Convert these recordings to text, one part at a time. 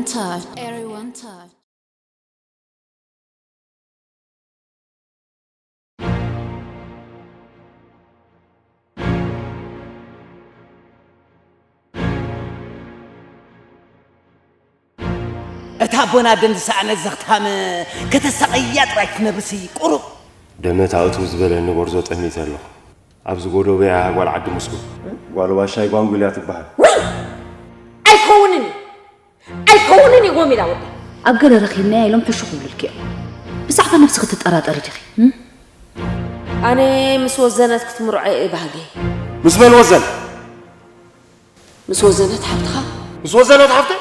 Touch. Everyone touch. እታ ኣቦን ኣደን ዝሰኣነት ዘኽታም ከተሳቐያ ጥራይ ትነብርሲ ቁሩብ። ደመት ኣእትው ዝበለኒ ጎርዞ ጠሚተ ኣለኹ። ኣብዚ ጎዶቦ እያ ጓል ዓዲ ምስጉን። ጓል ዋሻይ ጓንጉል እያ ትበሃል። ኣይከውንን እዩ፣ ኣይከውንን እዩ ጎሚዳ ወደይ። ኣብ ገለ ረኺብናያ ኢሎም ሕሹኽ ይብሉልኪ እዮም። ብዛዕባ ነብስኺ ትጠራጠሪ ዲኺ? እም? ኣነ ምስ ወዘነት ክትምርዖ እየ ባህገይ። ምስ መን ወዘን? ምስ ወዘነት ሓፍትኻ። ምስ ወዘነት ሓፍተይ?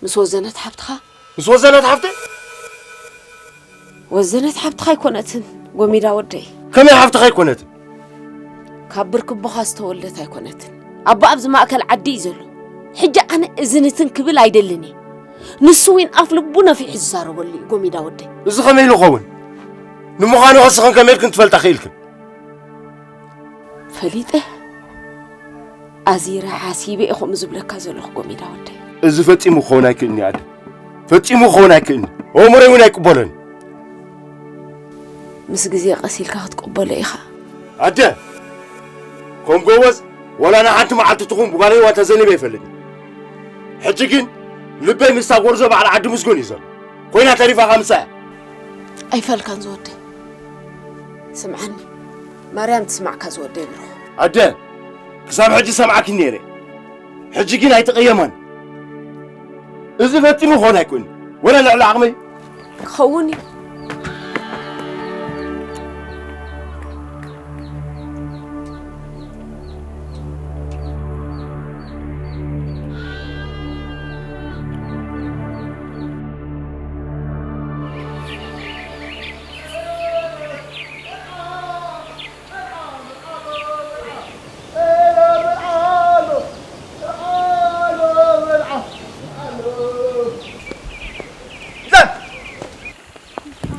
ምስ ወዘነት ሓብትኻ። ምስ ወዘነት ሓፍተይ? ወዘነት ሓብትኻ ኣይኮነትን ጎሚዳ ወደይ። ከመይ ሓፍትኻ ኣይኮነትን? ካብ ብርኪ ኣቦኻ ዝተወልደት ኣይኮነትን። ኣቦ ኣብዚ ማእከል ዓዲ እዩ ዘሎ። ሕጂ ኣነ እዝንትን ክብል ኣይደልን እየ። ንሱ እውን ኣፍ ልቡ ነፊሑ ዝዛረበሉ እዩ ጎሚዳ ወደይ። እዚ ከመይ ኢሉ ይኸውን? ንምዃኑ ኸስኽን ከመይ ኢልክን ትፈልጣ ክኢልክን? ፈሊጠ ኣዚረ ሓሲበ እየ ከምኡ ዝብለካ ዘለኹ ጎሚዳ ወደይ። እዚ ፈጺሙ ክኸውን ኣይክእልን እዩ ኣደ። ፈጺሙ ክኸውን ኣይክእልን። ኣእምሮይ እውን ኣይቅበሎን። ምስ ግዜ ቀስ ኢልካ ክትቅበሎ ኢኻ። ኣደ፣ ከም ጎበዝ ዋላ ንሓንቲ መዓልቲ ትኹን ብጓለይ ዋላ ተዘኒበ ኣይፈልጥን። ሕጂ ግን ልበይ ምስታ ጎርዞ በዓል ዓዲ ምስጉን እዩ ዘሎ። ኮይና ተሪፋ ኸምሳ እያ። ኣይፋልካን ዝወደይ። ስምዓኒ፣ ማርያም ትስማዕካ ዝወደይ ብሩኽ። ኣደ፣ ክሳብ ሕጂ ሰምዓኪ ነይረ። ሕጂ ግን ኣይትቐየማን። እዚ ፈጺሙ ክኾን ኣይክእልን። ወላ ልዕሊ ዓቕመይ። ክኸውን እዩ።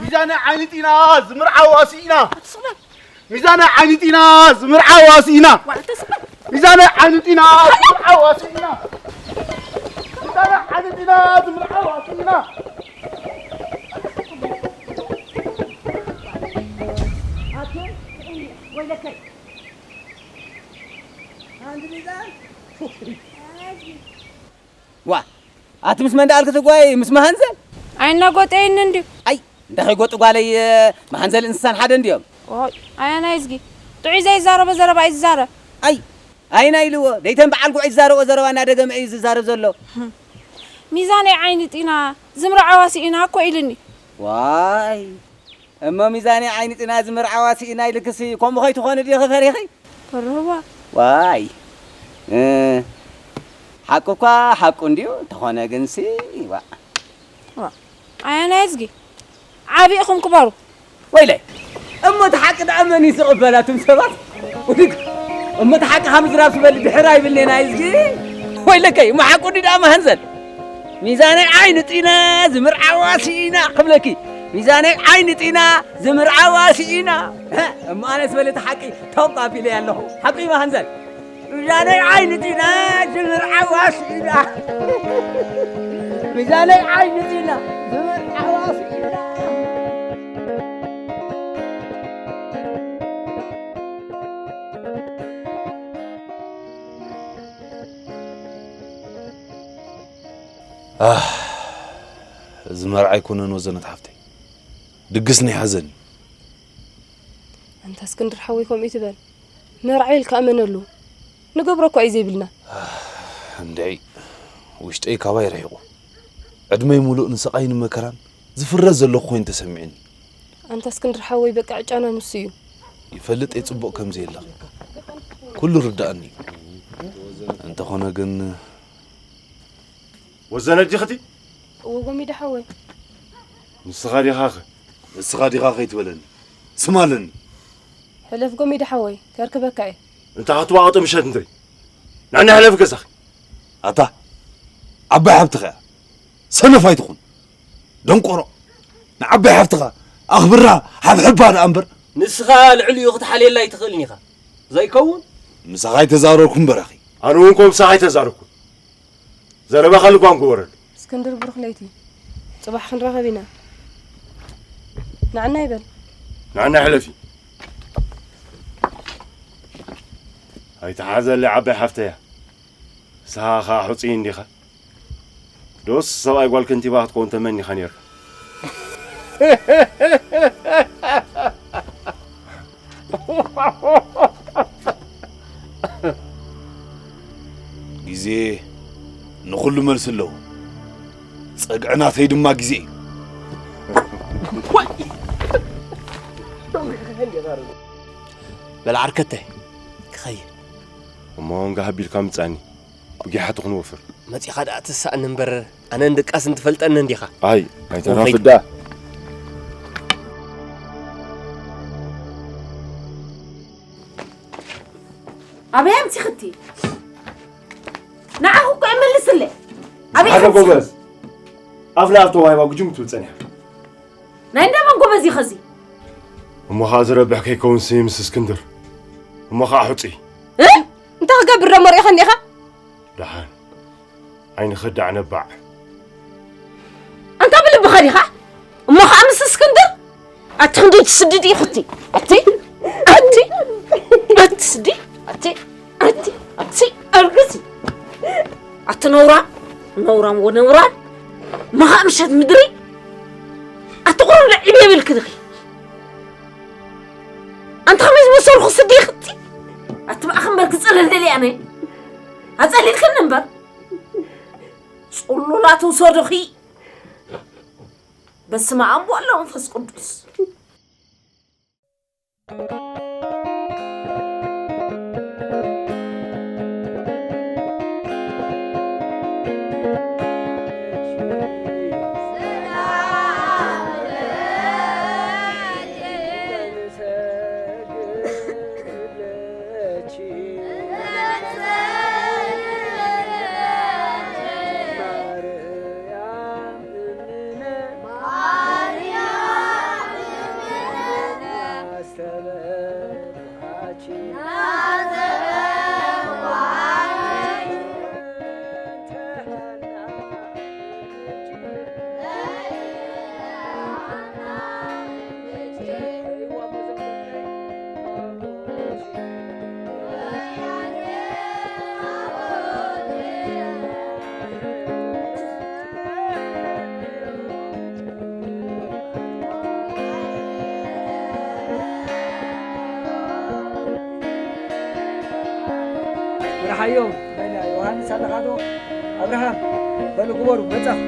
ሚዛነ ዓይኒ ጢና ዝምርዓዋ ስኢና። ሚዛነ ዓይኒ ጢና ዝምርዓዋ ስኢና። ሚዛነ ዓይኒ ጢና ዝምርዓዋ ስኢና። ሚዛነ ዓይኒ ጢና ዝምርዓዋ ስኢና። ዋ ኣቲ ምስ መን ደኣልክ ትጓይ ምስ መሃንዘል? ኣይናጎጠየኒ እንድዩ። ኣይ እንዳ ከይጎጡ ጓለይ መሃንዘል እንስሳን ሓደ እንድዮም። ኦይ ኣያናይ እዝጊ ጥዑይ ዘይዛረቦ ዘረባ እዩ ዝዛረብ። ኣይ ኣይና ኢልዎ ደይተን በዓል ጉዕ ዝዛረቦ ዘረባ እናደገመ እዩ ዝዛረብ ዘሎ። ሚዛነይ ዓይኒ ጢና ዝምርዓዋ ስኢና እኮ ኢልኒ። ዋይ እሞ ሚዛነይ ዓይኒ ጢና ዝምርዓዋ ስኢና ኢልክሲ ከምኡ ከይትኾኒ ዲኺ ፈሪኺ? ፈርህዋ። ዋይ እ፣ ሓቁ እኳ ሓቁ እንድዩ፣ እንተኾነ ግንሲ ዋእ። ኣያናይ እዝጊ ዓቢ ኢኹም ክበሩ። ወይለይ እሞ እቲ ሓቂ ደኣ መን እዩ ዝቕበል ኣቱም ሰባት? ውድግ እሞ እቲ ሓቂ ካብ ምዝራብ ዝበሊ ድሕር ኣይብልኔን ኣይ እዝጊ። ወይለከይ እሞ ሓቁ እንዲ ደኣ መሃንዘል ሚዛነይ ዓይኒ ጢና ዝምርዓዋ ስኢና ክብለኪ። ሚዛነይ ዓይኒ ጢና ዝምርዓዋ ስኢና። እሞ ኣነስ በሊ እቲ ሓቂ ተውቃ ኣቢለይ ኣለኹ። ሓቂ እዩ መሃንዘል። ሚዛነይ ዓይኒ ጢና ዝምርዓዋ ስኢና። ሚዛነይ ዓይኒ ጢና ዝምርዓዋ ስኢና። ኣህ፣ እዚ መርዓ ኣይኮነን ወዘነት ሓፍተይ፣ ድግስ ናይ ሓዘን እዩ። ኣንታ እስክንድር ሓወይ ከምኡ ይትበል፣ መርዓ ኢልካ እመነሉ። ንገብሮ እኳ እዩ ዘይብልና። እንድዒ፣ ውሽጠይ ካባይ ርሒቑ፣ ዕድመይ ሙሉእ ንስቓይን መከራን ዝፍረ ዘለኹ ኮይኑ ተሰሚዕኒ። ኣንታ እስክንድር ሓወይ በቃ ዕጫና ንሱ እዩ። ይፈልጥ እየ ጽቡቕ ከም ዘየለኺ፣ ኩሉ ርዳእኒ እዩ። እንተኾነ ግን ወዘነት ዲኽቲ? እወ ጎሚዳ ሓወይ። ንስኻ ዲኻኸ? ንስኻ ዲኻ ከይትበለኒ፣ ስም ኣለኒ። ሕለፍ ጎሚዳ ሓወይ፣ ከርክበካ እየ። እንተ ክትዋቐጦ ምሸት እንድሪ። ናና ሕለፍ ገዛኺ። ኣታ ዓባይ ሓብትኻ እያ፣ ሰነፍ ኣይትኹን። ደንቆሮ፣ ንዓባይ ሓብትኻ ኣኽብራ፣ ሓብሕባ ደኣ እምበር። ንስኻ ልዕሊኡ ክትሓልየላ ኣይትኽእልን ኢኻ። ዘይከውን? ምሳኻ ኣይተዛረብኩን በራኺ። ኣነ እውን ኮ ምሳኻ ኣይተዛረብኩን። ዘረባኻ ልጓም ግበረሉ። እስክንድር ብሩኽ ለይቲ። ጽባሕ ክንራኸብ ኢና። ንዓና ይበል። ንዓና ሕለፊ። ኣይተሓዘለይ ዓባይ ሓፍተያ። ንስኻ ኸኣ ሕጹይ እንዲኻ። ዶስ ሰብኣይ ጓል ከንቲባ ክትከውን ተመኒኻ ኔርካ። ግዜ ንኹሉ መልሲ ኣለዎ። ጸግዒ ናተይ ድማ ግዜ እዩ። በል ዓርከተይ፣ ክኸይድ። እሞ እንጋ ሃቢልካ ምጻኒ። ብጊሓ ትኹን ወፍር። መጺኻ ደኣ ትሳእኒ እምበር፣ ኣነን ድቃስን ትፈልጠኒ እንዲኻ። ኣይ፣ ኣይተናፍዳ። ኣበይ ኣምጺኽቲ? ንዓኹ እኮ እየ መልስለይ። ኣበይ ሓደ ኣምጺ- ጎበዝ። ኣፍ ንኣፍ ተዋሂባ ግጅም ትብል ጸኒሓ። ናይ እንዳ መን ጎበዝ ኢኸ እዚ? እሞ ኸኣ ዝረብሕ ከይከውንሲ ምስ እስክንድር። እሞ ኸኣ ሕጹይ። እ? እንታይ ክገብር ደሞ ርኢኻኒ ኢኻ? ደሓን። ዓይኒ ከዳዕ ነባዕ። ኣንታ ብልብኻ ዲኻ? እሞ ኸኣ ምስ እስክንድር? ኣቲ ክንደይ ትስዲ ዲኹቲ? ኣቲ? ኣቲ? ኣቲ ስዲ? ኣቲ? ኣቲ? ኣቲ? ኣርግዚ? ኣቲ ነውራ? ነውራም ወነውራን? መኻእ ምሸት ምድሪ? ኣቲ ቁሩብ ልዕል የብልኪ ዲኺ? ኣንቲ ከመይ ዝመሰልኩ ስዲ ኽቲ? ኣቲ ብኣኺ እምበር ክጸለል ደልየ ኣነ? ኣጸሊልክኒ እምበር። ጽሉላት ውሰዱኺ። በስመ ኣብ ወወልድ ወመንፈስ ቅዱስ። ምርሓዮም ናይና ዮሃንስ ኣለኻ ዶ? ኣብርሃም በሉ ግበሩ መጻኹ።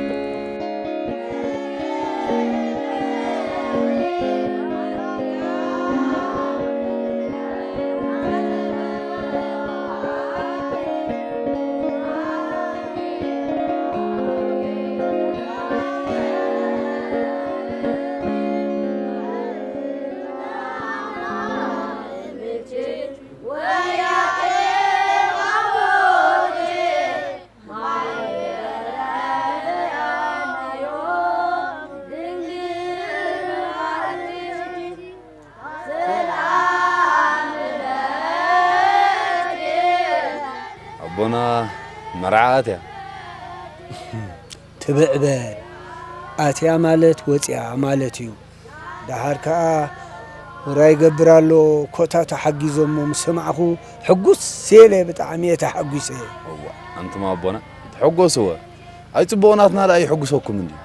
ኣቦና መርዓ ኣትያ። ትብዕ በል። ኣትያ ማለት ወጽያ ማለት እዩ። ደሓር ከኣ፣ ውራይ ይገብር ኣሎ፣ ኮታ ተሓጊዞሞ ምስ ሰማዕኹ፣ ሕጉስ ኢለ፣ ብጣዕሚ እየ ተሓጒሰ። እዋ፣ ኣንቱም ኣቦና፣ ተሐጎስወ። ኣይጽቡቕ ናትና ደኣ ይሕጉሰኩም እንድዩ።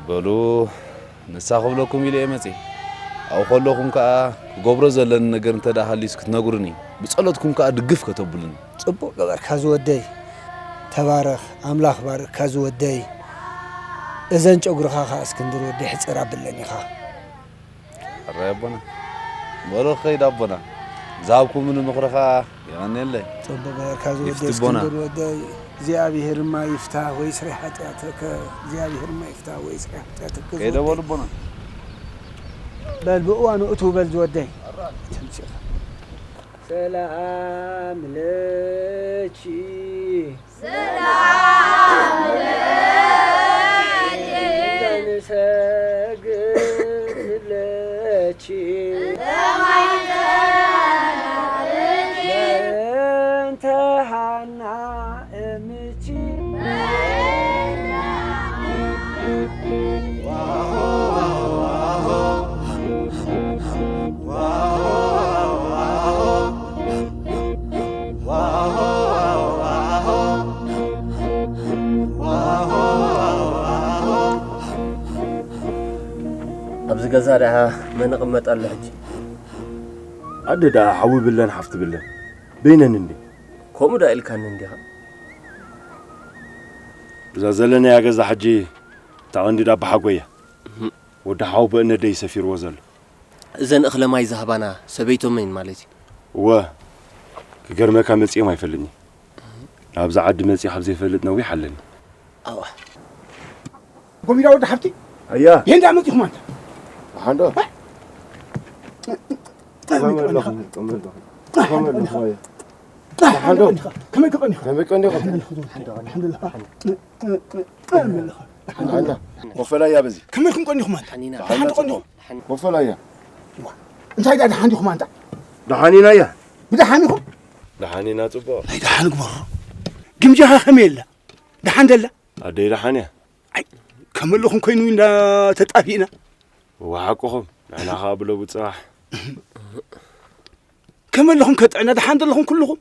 በሉ፣ ንሳ ክብለኩም ኢለ እየ መጺእ። ኣብኡ ከለኹም ከኣ ክገብሮ ዘለኒ ነገር እንተ ደኣ ሃልዩስ ክትነግሩኒ፣ ብጸሎትኩም ከኣ ድግፍ ከተብሉኒ። ጽቡቕ ገበርካ ዝወደይ። ተባረኽ፣ ኣምላኽ ባርክካ ዝወደይ። እዘን ጨጉርኻ ከኣ እስክንድር ወደይ ሕጽር ኣብለን ኢኻ። ሕራይ ኣቦና። በሉ ክኸይድ ኣቦና። ዝሃብኩምኒ ምኽሪ ኸኣ የቐንየለይ። ጽቡቕ ገበርካ ዝወደይ ይፍቲ ኣቦና። እስክንድር ወደይ። እግዚኣብሔር ድማ ይፍታ ወይ ስራይ ሓጢኣተከ። እግዚኣብሔር ድማ ይፍታ ወይ ስራይ ሓጢኣተከ ከይደ ዝወደይ። በሉ ኣቦና። በል ብእዋኑ እትው በል ዝወደይ። ተምሲኻ። ሰላም ለኪ ሰላም ለኪ ዘንሰግድ ለኪ በእንተ ሃና እምኪ። ኣብዚ ገዛ ደኣ መን ይቕመጥ ኣሎ ሕጂ? ኣደ ደኣ ሓዊ ብለን ሓፍቲ ብለን በይነን እንዴ? ከምኡ ደኣ ኢልካኒ እንዲኻ? እዛ ዘለናያ ገዛ ሕጂ እታ ቀንዲ ዳባ ሓጎያ። እህም። ወዲ ሓው በእነደይ ሰፊርዎ ዘሎ። እዘን እኽለ ማይ ዝሃባና ሰበይቶም እየን ማለት እዩ። እወ፣ ክገርመካ መጺኦም ኣይፈልጥን እየ። ናብዛ ዓዲ መጺእ ካብ ዘይፈልጥ ነዊሕ ኣለኒ። ኣዋ። ጎሚዳ ወዲ ሓብቲ። ኣያ። ይሄ እንዳመጽእ ይኹም ኣንተ። ሓንዶ። ኣይ። ከመይ ኣለኹም? ከመይ ኣለኹም? ከመይ ኣለኹም? ኣያ። ሓንዶ። ከመይ ክቐኒ? ከመይ ቀኒኹም? ኣልሓምዱሊላህ። ሓንዳ። ኮፈላያ በዚ። ከመይ ኢልኩም ቀኒኹም ኣንታ? ሓኒና። ደሓን ዶ ቀኒኹም? ኮፈላያ። እንታይ ደኣ ደሓን ዲኹም ኣንታ? ደሓን ኢና እያ። ብደሓን ኢኹም? ደሓን ኢና ጽቡቕ። ናይ ደሓን ግበሩ። ግምጃኻ ከመይ ኣላ? ደሓን ደላ? ኣደይ ደሓን እያ። ኣይ፣ ከመለኹም ኮይኑ እንዳ ተጣፊእና። እዋ ሓቅኹም። ንሕና ኸኣ ብለቡ ጽባሕ። ከመለኹም ከጥዕና ደሓን ዘለኹም ኩልኹም?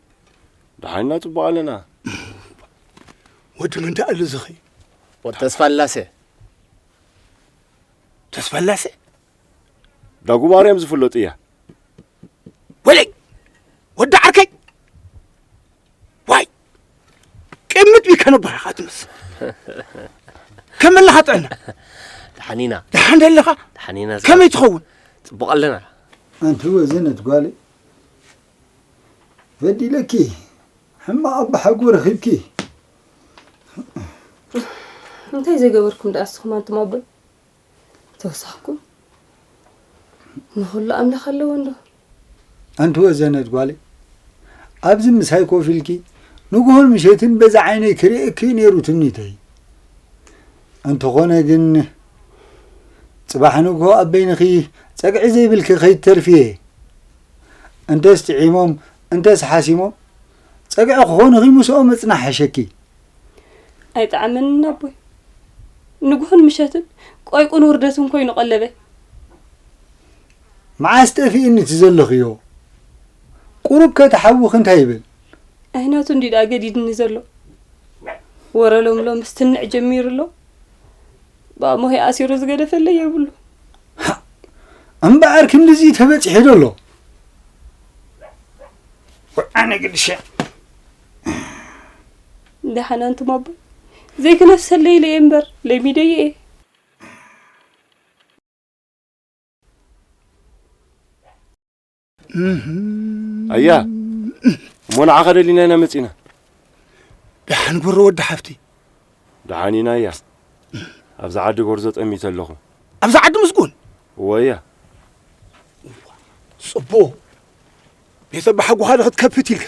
ደሓን ኢና ጽቡቕ ኣለና። ወዲ መን ደኣ ኣሎ ዝኸ? ወዲ ተስፋላሴ። ተስፋላሴ? ዳጉባር እዮም ዝፍለጡ እያ። ወለይ! ወዲ ዓርከይ! ዋይ! ቅምጥ ቢካ ነባኻ ትመስል። ከመይ ኣለኻ ጥዕና? ደሓን ኢና። ደሓን ደለኻ? ደሓን ኢና። ከመይ ትኸውን? ጽቡቕ ኣለና። ኣንቲ ወዘነት ጓለይ፣ በዲለኪ፣ ሕማቕ ኣባሓጎ ረኺብኪ። እንታይ ዘይገበርኩም ደኣ እስኹም ኣንቱም ኣቦይ? ተወሳኽኩም ንኹሉ ኣምላኽ ኣለዎ እንዶ። ኣንቲ ወዘነት ጓለይ፣ ኣብዚ ምሳይ ኮፍ ኢልኪ ንግሆን ምሸትን በዛ ዓይነይ ክርእየኪ እዩ ነይሩ ትምኒተይ። እንተኾነ ግን፣ ጽባሕ ንግሆ ኣብ በይንኺ ጸግዒ ዘይብልኪ ከይትተርፊ እየ። እንተስ ጥዒሞም፣ እንተስ ሓሲሞም፣ ጸግዒ ክኾኑኺ ምስኦም ምጽናሕ ሕሸኪ። ኣይጠዓመንን ኣቦይ። ንግሆን ምሸትን ቆይቁን ውርደትን ኮይኑ ቀለበይ። መዓስ ጠፊእኒ እቲ ዘለኽዮ? ቁሩብ ከተሓውኺ እንታይ ይብል? ኣይናቱ እንዲ ደኣ ገዲድኒ ዘሎ። ወረ ሎም ሎም ስትንዕ ጀሚሩ ኣሎ። ብኣሞሄ ኣሲሩ ዝገደፈለይ የብሉ። ሃ! እምበኣር ክንድዚ ተበጺሑ ዶ ኣሎ? ወ-፣ ኣነ ግድሸ። ደሓን ኣንቱም ኣቦይ። ዘይክነፍሰለይ ኢለ እየ እምበር፣ ለሚደዮ እየ። እህ። ኣያ፣ እሞ ንዓኻ ደሊና ኢና መጺና። ደሓን ጎሮ ወዲ ሓፍቲ። ደሓን ኢና ኣያ። ኣብዛ ዓዲ ጎርዞ ጠሚተ ኣለኹ። ኣብዛ ዓዲ ምስጉን? እወ ኣያ። ጽቡቕ። ቤተ ኣባሓጎኻ ዶ ክትከፍት ኢልካ?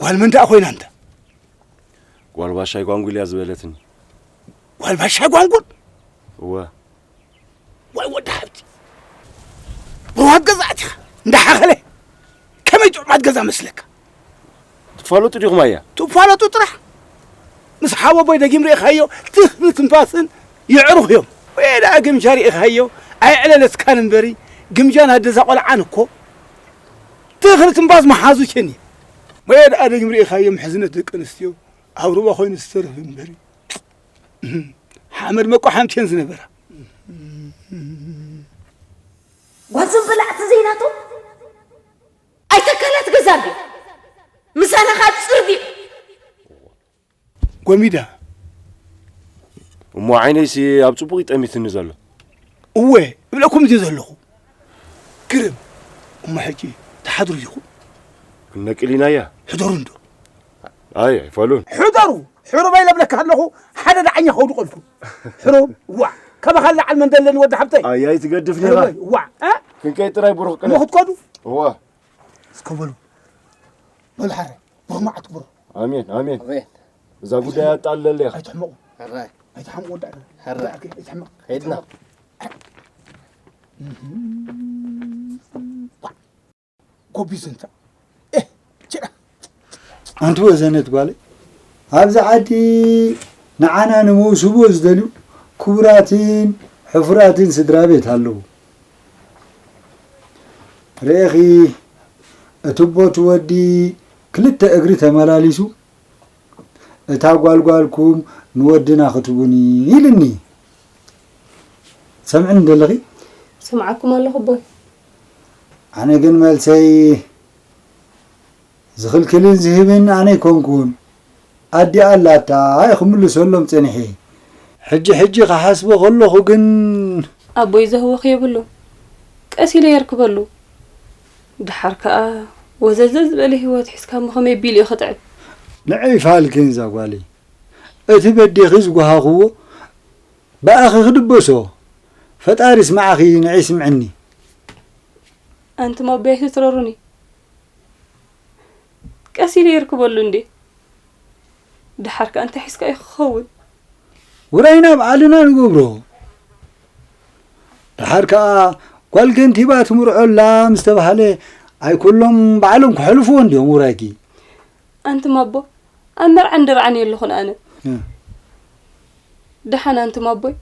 ጓል መን ደኣ ኮይና እንተ? ጓል ባሻይ ጓንጉል እያ ዝበለትኒ። ጓል ባሻይ ጓንጉል? እወ። ዋይ ወዲ ሓብቲ። ብሩሃት ገዛ ኣቲኻ፣ እንዳ ሓኸለ፣ ከመይ ጥዑማት ገዛ መስለካ? ትፋለጡ ዲኹም ኣያ? ትፋለጡ ጥራሕ። ምስ ሓወቦይ ደጊም ርኢኻዮ፣ ትኽሊ ትንፋስን የዕሩኽ እዮም። ወይ ደኣ ግምጃ ርኢኻዮ፣ ኣይዕለለትካን እምበሪ፣ ግምጃ ናደዛ ቆልዓን እኮ። ትኽሊ ትንፋስ መሓዙ ቸኒ። ወይ ደኣ ደጊም ርኢኻዮ፣ ምሕዝነት ደቂ ኣንስትዮ። ኣብ ሩባ ኮይኑ ዝተርፍ እምበር፣ ሓመድ መቋሓምቲ እየን ዝነበራ። ጓል ዝም በላዕቲ ዘይናቱ ኣይተካላት ገዛ እንዲ ምሳና ካብ ጽርዲ ጎሚዳ። እሞ ዓይነይሲ ኣብ ጽቡቕ ይጠሚትኒ ዘሎ። እወ፣ እብለኩም እዚ ዘለኹ። ግርም። እሞ ሕጂ ትሓድሩ ዲኹም? ነቂሊናያ። ሕደሩ እንዶ። ኣይ፣ ኣይፈሉን። ሕደሩ። ሕሩበይ ለብለካ ኣለኹ። ሓደ ዳዕኛ ከውድቀልኩም። ሕሩብ፣ ዋዕ። ከማኻ ለዓል መን ደለኒ ወዲ ሓብተይ? ኣይ፣ ኣይትገድፍ ዲኻ? ሕሩበይ፣ ዋዕ። እ? ክንከይ ጥራይ ብሩኽ ቅነ። እሞ ክትከዱ? እዋ። እስከ በሉ። በሉ ሓረ። ብሩኽ መዓት ብሩኽ። ኣሜን፣ ኣሜን። ኣሜን። እዛ ጉዳይ ኣጣልለለይ ኢኻ። ኣይትሕመቑ። ሕራይ። ኣይትሓምቑ ወዳእና። ሕራይ። ኣይትሕመቕ። ከይድና። ኣይትሕመቕ። እህ። ዋ። ጎቢዝ እንተ። ኤህ፣ ችዳ። ኣንቲ ወዘነት ጓለይ፣ ኣብዚ ዓዲ ንዓና ንመውስቦ ዝደልዩ ክቡራትን ሕፉራትን ስድራ ቤት ኣለዉ። ርኤኺ፣ እቲ ቦቲ ወዲ ክልተ እግሪ ተመላሊሱ፣ እታ ጓልጓልኩም ንወድና ክትቡኒ ኢልኒ። ሰምዕኒ ደለኺ? ሰምዓኩም ኣለኹ ኣቦይ። ኣነ ግን መልሰይ ዝኽልክልን ዝህብን ኣነ ኣይኮንኩን። ኣዲኣ ኣላታ እየ ክምልሰሎም ጸኒሐ። ሕጂ ሕጂ ክሓስቦ ከለኹ ግን ኣቦይ ዘህወኽ የብሉ። ቀስ ኢለ የርክበሉ። ደሓር ከኣ ወዘዘ ዝበለ ህይወት ሒዝካ እሞ ከመይ ቢሉ እዩ ክጥዕም? ንዕይ ፋልክን እዛ ጓለይ። እቲ በዲኺ ዝጓሃኽዎ ብኣኺ ክድበሶ። ፈጣሪስ መዓኺ ንዕይ ስምዕኒ። ኣንቱም ኣቦይ ኣይትትረሩኒ። ቀስ ኢለ የርክበሉ እንዴ። ደሓር ከኣ እንታይ ሒዝካ እዩ ክኸውን? ውራይና ባዕልና ንገብሮ። ደሓር ከኣ ጓል ከንቲባ ትምርዖላ ምስ ተባህለ ኣይኩሎም ባዕሎም ክሕልፍዎ እንድዮም ውራይኪ። ኣንቱም ኣቦ፣ ኣብ መርዓን ድርዓን የለኹን ኣነ። እ። ደሓን ኣንቱም ኣቦይ፣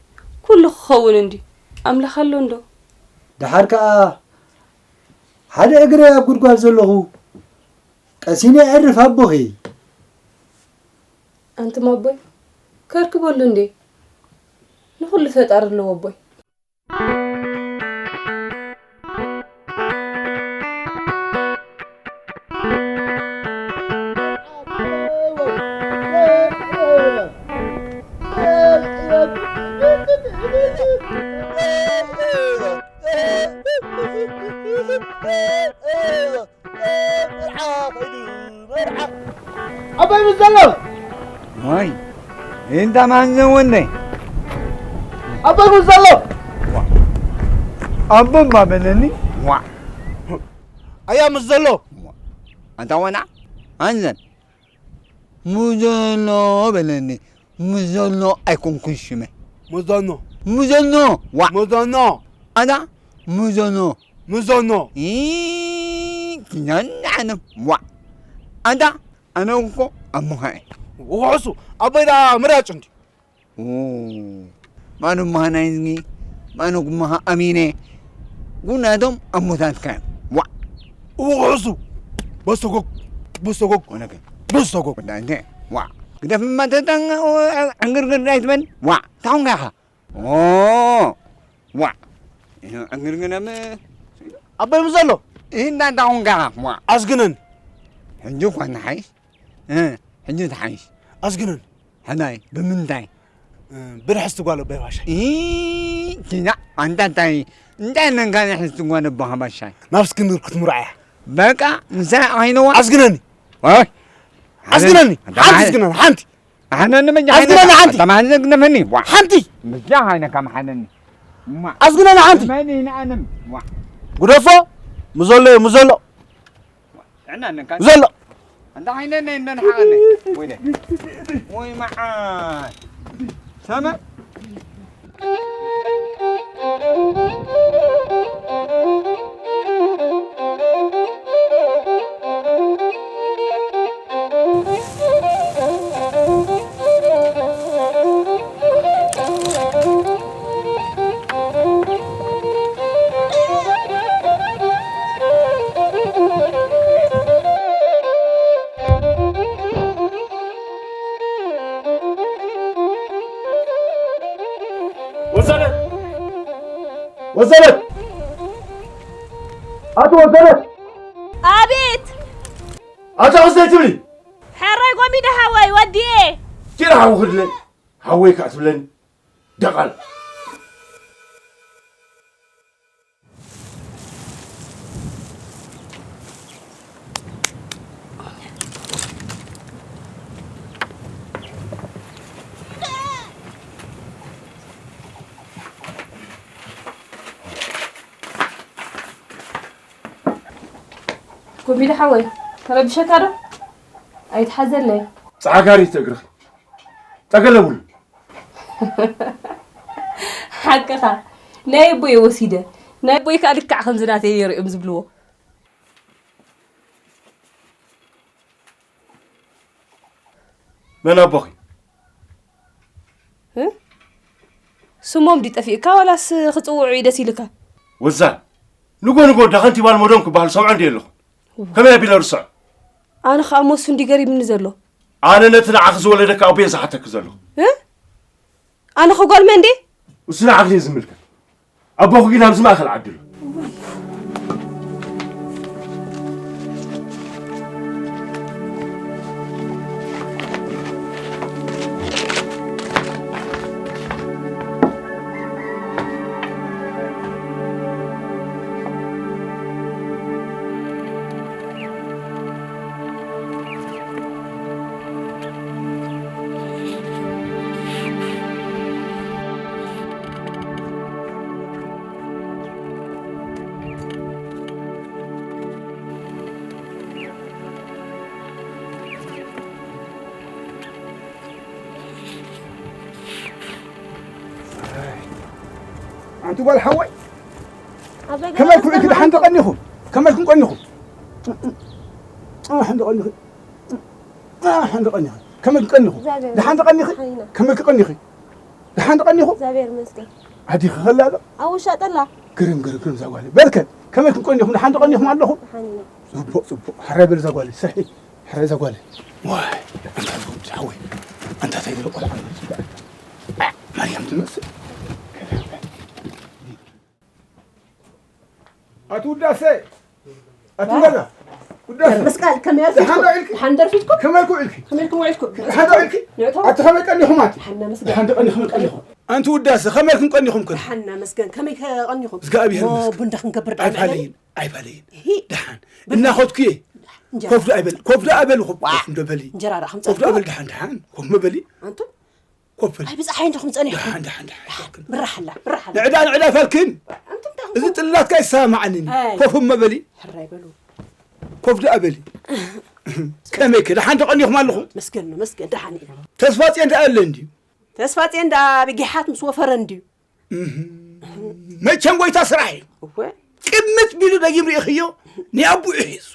ኩሉ ክኸውን እንድዩ። ኣምላኽ ኣሎ እንዶ። ደሓር ከኣ ሓደ እግረይ ኣብ ጉድጓድ ዘለኹ ቀሲነ የዕርፍ ኣቦኺ። ኣንቱም ኣቦይ፣ ከርክበሉ እንዴ? ንኹሉ ፈጣሪ ኣለዎ ኣቦይ። መርዓ ኸይዱ፣ መርዓ። ኣቦይ ምስ ዘሎ። ዋይ፣ እንታ ማንዘን ወንደይ። ኣቦይ ምስ ዘሎ። ዋ። ኣቦ እባ በለኒ። ዋ። ኣያ ምስ ዘሎ። ዋ። ኣንታ ወና፣ ኣንዘን። ሙዘኖ በለኒ። ሙዘኖ ኣይኮንኩን ሽመ። ሙዘኖ። ሙዘኖ። ዋ። ሙዘኖ። ኣንታ ሙዘኖ። ሙዘኖ። ኢ፣ ኪናን ዓለም። ዋ። ኣንታ ኣነ እኮ ኣሞኻ እየ። ውሕሱ፣ ኣቦይ ደኣ ምራጭ እንዲ። ኦ፣ ማኑ እሞኻ ናይዝጊ፣ ማኑ እሞኻ ኣሚነ። ጉናቶም ኣሞታትካ እዮም። ዋ። ውሕሱ፣ በስተጎግ፣ በስተጎግ፣ ወነገ። በስተጎግ። ወዳ እንተ፣ ዋ። ግደፍ እማ ተጠንቀቕ፣ ዕንግርግር ኣይትበል። ዋ፣ ታኹንካ ኢኻ። ኦ፣ ዋ። እህ፣ ዕንግርግር እም-፣ ኣቦይ ምስ ዘሎ? እህ፣ እንዳ፣ እንዳ ኾንካ፣ ዋ። ኣስግነን። ሕጂ እኳ ንሓይሽ። እ፣ ሕጂ ትሓይሽ። ኣስግነን። ሕናይ፣ ብምንታይ? እ፣ ብርሕስቲ ጓል ኣቦይ ባሻይ። እ፣ ኪና፣ ኣንታ እንታይ፣ እንታይ ነንካ ንሕስቲ ጓል ኣቦኻ ባሻይ? ናብ እስክንድር ክትምርዖ እያ። በቃ፣ ንሳ ዓይነዋ። ኣስግነኒ። ወይ። ኣስግነኒ። ኣንታ ሓንቲ ሓይ-፣ ኣስግነኒ፣ ሓንቲ። ኣሕነኒ መጃ ኣዝግነኒ ሓይነካ፣ ሓንቲ። ኣታ ማንዘ ግነፈኒ። ዋ። ሓንቲ። መጃ ሃይነካ መሓነኒ። ማ። ኣዝግነኒ ሓንቲ። መን ይንኣንም። ዋ። ጉደፎ። ምዘሎ፣ ምዘሎ። ጥዕና ነካ። ምዘሎ። ኣንታ ሃይነኒ፣ እንደን ሓቀኒ። ወይደ። ወይ መዓት። ሰመ። ወሰለት! ወሰለት! ኣቶ ወሰለት! ኣቤት! ኣታ ወሰለት ትብሊ? ሕራይ ጎሚደ ሓወይ ወዲኤ። ኪራ ሓው ክድለ ሓወይ ከኣ ትብለኒ ደቓል። ኮሚደ ሓወይ፣ ተረቢሸካ ዶ? ኣይትሓዘለይ። ጻዕጋሪት እግርኺ ጠገለቡሉ። ሓቅኻ። ናይ ኣቦይ ወሲደ። ናይ ኣቦይ ከኣ ልክዕ ከምዚ ናተይ ነይሩ እዮም ዝብልዎ። መን ኣቦኺ? እ? ስሞም ድዩ ጠፊኡካ ዋላስ ክጽውዑ እዩ ደስ ኢልካ? ወዛን፣ ንጎ ንጎ ዳ ከንቲባ ኣልመዶም ክበሃል ሰምዖ እንድየ ኣለኹ። ከመይ ኣቢለ ርስዖ? ኣነ ኸኣ እሞ እሱ እንድዩ ገሪምኒ ዘሎ። ኣነ ነቲ ንዓኺ ዝወለደካ ኣቦየ ዝሓተኪ ዘለኹ። እ? ኣነ ኸ ጓል መን ድየ? እሱ ንዓኺ እዩ ዝምልከት። ኣቦኺ ግን ኣብዚ ማእከል ዓድሉ። ኣንቲ ጓል ሓወይ፣ ከመልኩም ኢልኪ ደሓን ተቐኒኹም? ከመልኩም ቀኒኹም? ደሓን ተቐኒኹም? ደሓን ተቐኒኹ? ከመልኩም ቀኒኹም? ደሓን ተቐኒኺ? ከመልኪ ቀኒኺ? ደሓን ተቐኒኹ? እግዚኣብሔር ይመስገን። ኣዲኺ ከላ ኣሎ? ኣብ ውሻጠ ኣላ። ግርም፣ ግርም፣ ግርም፣ እዛ ጓለይ። በልከ፣ ከመይ ክንቀኒኹም? ደሓን ተቐኒኹም ኣለኹም? ደሓን ኢና። ጽቡቕ፣ ጽቡቕ። ሕራይ በል እዛ ጓለይ፣ ስርሒ። ሕራይ እዛ ጓለይ። ዋይ፣ ኣንታ ዝወዲ ሓወይ። ኣንታ እንታይ ዝበለ ቆልዓ ነው? ማርያም ትመስል። ኣቲ ውዳሰ፣ ኣቲ ዋ። ገዛ፣ ውዳሰ። መስቀል፣ ከመይ ኣርፊድኩም? ደሓን ዶ ኢልኪ? ደሓን ዶ ኣርፊድኩም? ከመይ ኢልኩም ኢልኪ? ከመይ ኢልኩም ውዒልኩም? ደሓን ዶ ኢልኪ? ንዕቶ? ኣቲ ከመይ ቀኒኹም ኣቲ? ደሓን ነመስገን። ደሓን ዶ ቀኒኹም ቀኒኹም? ኣንቲ ውዳሰ፣ ከመይ ኢልኩም ቀኒኹም ከ? ደሓን ነመስገን። ከመይ ከ ቀኒኹም? እግዚኣብሔር ሞ ይመስገን። ቡን ዶ ክንገብር ዶ ኣይፋለይን፣ ኣይፋለይን። እሂ። ደሓን። ብር እናኸድኩ እየ። እንጀራ። ኮፍ ዶ ኣይበል፣ ኮፍ ዶ ኣይበል፣ ኮፍ፣ ዋ። ኮፍ ዶ በሊ። እንጀራ ዶ ከምፀልኩም? ኮፍ ዶ ኣይበል፣ ደሓን፣ ደሓን። ኮፍ መበሊ። ኣንቱም? ኮፍ በሊ። ኣይ፣ ብጻሓይ እንዲኹም ጸኒሕኩም። ደሓን፣ ደሓን፣ ደሓን። ብራሕ ኣላ፣ ብራሕ ኣላ። ንዕዳ፣ ንዕዳ ፈልክን። ኣንቱም እንታይ እዚ ጥላትካ ይሰማማዓኒ። ኣይ። ኮፍ መበሊ። ሕራይ በሉ። ኮፍ ደኣ በሊ። ከመይ ከ ደሓን ተቐኒኹም ኣለኹም? መስገን፣ መስገን፣ ደሓን ኢና። ተስፋጽዮን ደኣ ኣለ እንድዩ? ተስፋጽዮን ደኣ ብጊሓት ምስ ወፈረ እንድዩ? እህ። መቸም ጎይታ ስራሕ እዩ። እወ። ቅምጥ ቢሉ ደጊም ርኢኽዮ፣ ንኣቡኡ ሒዙ።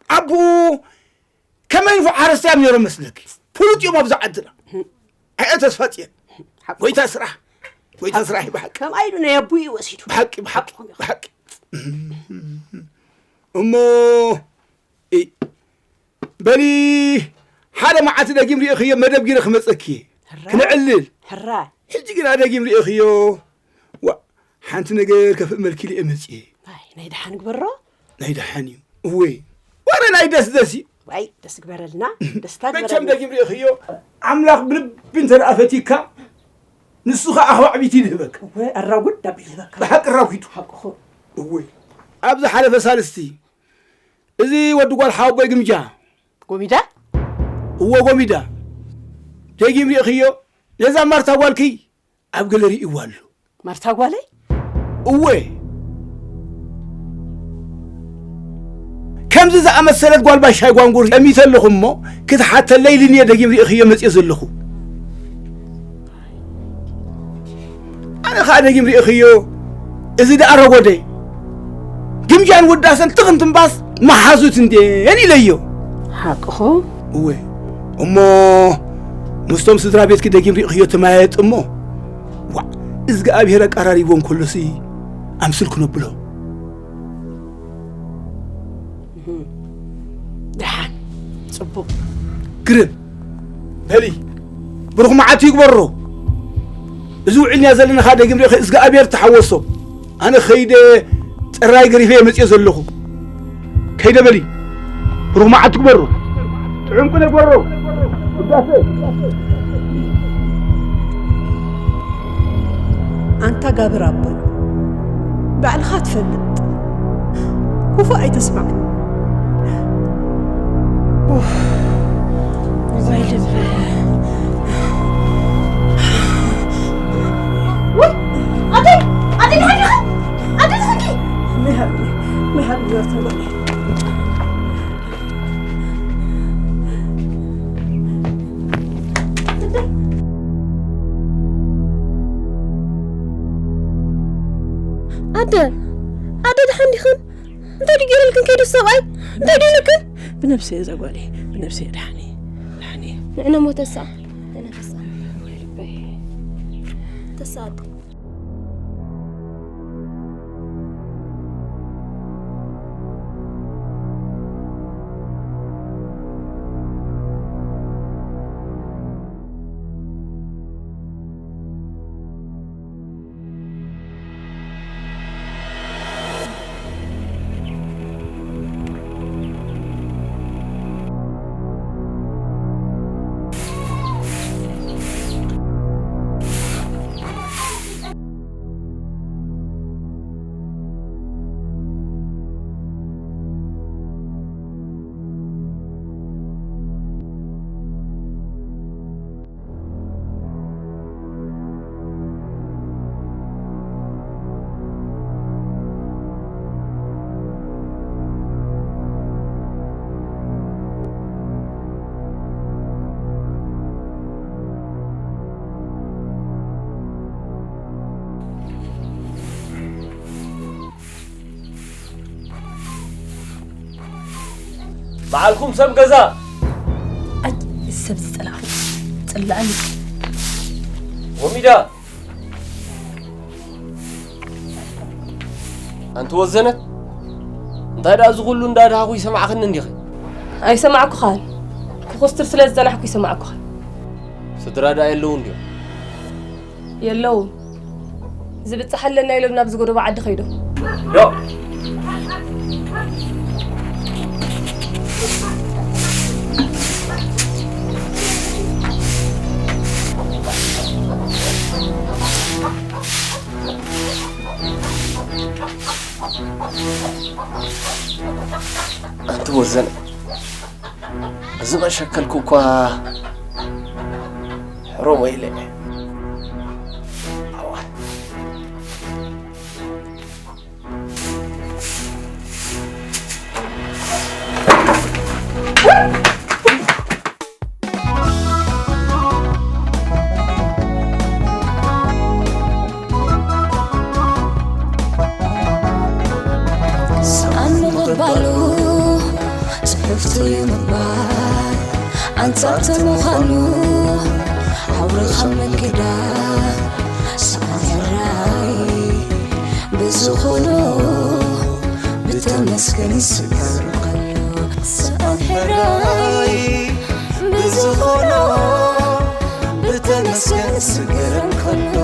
ኣቡኡ ከመይ ንፉዕ ሓረስታይ እዮም ነይሮም መስለኪ? ፍሉጥ እዮም ኣብዛ ዓድና። ኣየ ተስፋጽዮን። ሓቁ። ጎይታ ስራሕ። ጎይታ ስራሕ እዩ ብሓቂ። ከም ኣይዱ ናይ ኣቡኡ እዩ ወሲዱ። ብሓቂ፣ ብሓቂ፣ ሓቁ። ብሓቂ። እሞ፣ እ፣ በሊ፣ ሓደ መዓልቲ ደጊም ርኢኽዮ፣ መደብ ጊረ ክመጸኪ እየ። ሕራይ። ክነዕልል። ሕራይ። ሕጂ ግና ደጊም ርኢኽዮ። ዋ፣ ሓንቲ ነገር ከፍእመልኪ ኢለ እየ መጺኤ። ኣይ፣ ናይ ደሓን ግበሮ። ናይ ደሓን እዩ። እወ። ወረ ናይ ደስ ደስ እዩ። ዋይ፣ ደስ ግበረልና። ደስታ መቸም ግበረልና። ደጊም ርኢኽዮ፣ ኣምላኽ ብልቢ እንተ ደኣ ፈቲካ፣ ንሱ ኸኣ ኣኽባዕቢቲ ይህበካ። እወ፣ ኣራጉድ ዳብ ይህበካ። ብሓቂ ኣራጒዱ። ሓቅኹ። እወ። ኣብ ዝሓለፈ ሳልስቲ፣ እዚ ወዲ ጓል ሓወቦይ ግምጃ። ጎሚዳ? እወ፣ ጎሚዳ። ደጊም ርኢኽዮ፣ ነዛ ማርታ ጓልኪ ኣብ ገለ ርእይዋ ኣሎ። ማርታ ጓለይ? እወ። ከምዚ ዝኣመሰለት ጓል ባሻይ ጓንጉር ጠሚተ ኣለኹ እሞ፣ ክትሓተለይ ኢልኒ እየ ደጊም ርኢኽዮ መጽየ ዘለኹ። ኣነ ኸኣ ደጊም ርኢኽዮ፣ እዚ ደኣ ረጎደ። ግምጃን ውዳሰን ትኽን ትንባስ መሓዙት እንድየን ኢለዮ። ሓቅኹ? እወ። እሞ ምስቶም ስድራ ቤትኪ ደጊም ርኢኽዮ ትመያየጥ እሞ፣ ዋዕ፣ እግዚኣብሔር ኣቀራሪቦም ከሎሲ ኣምስል ክነብሎ። እህ። ደሓን። ጽቡቕ። ግርም። በሊ። ብሩኽ መዓልቲ ይግበሮ። እዚ ውዕልና ዘለናኻ ደጊም ርኢኺ እግዚኣብሔር ተሓወሶ። ኣነ ኸይደ ጥራይ ገሪፈ እየ መፅየ ዘለኹ። ከይደ በሊ። ብሩኽ መዓልቲ ግበሩ። ጥዑም ቅነ ግበሩ። ውዳሴ። ኣንታ ጋብር ኣቦይ፣ ባዕልኻ ትፈልጥ። ክፉእ ኣይተስማዕኒ። ኡፍ፣ ወይ ልበ። ወይ፣ ኣደይ፣ ኣደይ፣ ደሓን ዲኻ? ኣደይ፣ ደሓን ዲኺ? መሃብ፣ መሃብ፣ ይወርተን በቃ። ኣደ፣ ኣደ፣ ደሓን ዲኽን? እንታይ ድዩ ገይሩልክን ከይዱ ሰብኣይ? እንታይ ድዩ ኢሉክን? ብነብሰይ እዛ ጓለይ፣ ብነብሰይ ደሓን እየ፣ ደሓን እየ። ንዕነ ሞ ተስኣ፣ ንዕነ ተስኣ። ወይ ልበይ። ተስኣ ኣደ። በዓልኩም ሰብ ገዛ። ኣይ፣ ሰብ ዝጸላእኹ። ጽላእኒ። ወሚዳ። ኣንቲ ወዘነት፣ እንታይ ደኣ እዚ ኩሉ እንዳድሃኹ ይሰማዕኽኒ እንዲኺ? ኣይሰማዕኩኻን። ክኹስትር ስለ ዝጸናሕኩ ይሰማዕኩኻን። ስድራ ደኣ የለውን ድዮም? የለውን። ዝብጻሕ ኣለና ኢሎም ናብ ዝጎደቦ ዓዲ ከይዶም። ዶ? ኣንቲ ወዘን፣ እዚ መሸከልኩ እኳ ሕሮሞ ኢለ። ኣዋ። ሰኣን ምቕባሉ ጽሑፍቲ ምባል ኣንጻርቲ ምዃኑ፣ ኣውርኻ ምግዳፍ ሰኣን ሕራይ ብዝኾኖ ብተመስገን ይስገር ከሎ። ሰኣን ሕራይ ብዝኾኖ ብተመስገን ይስገር ከሎ።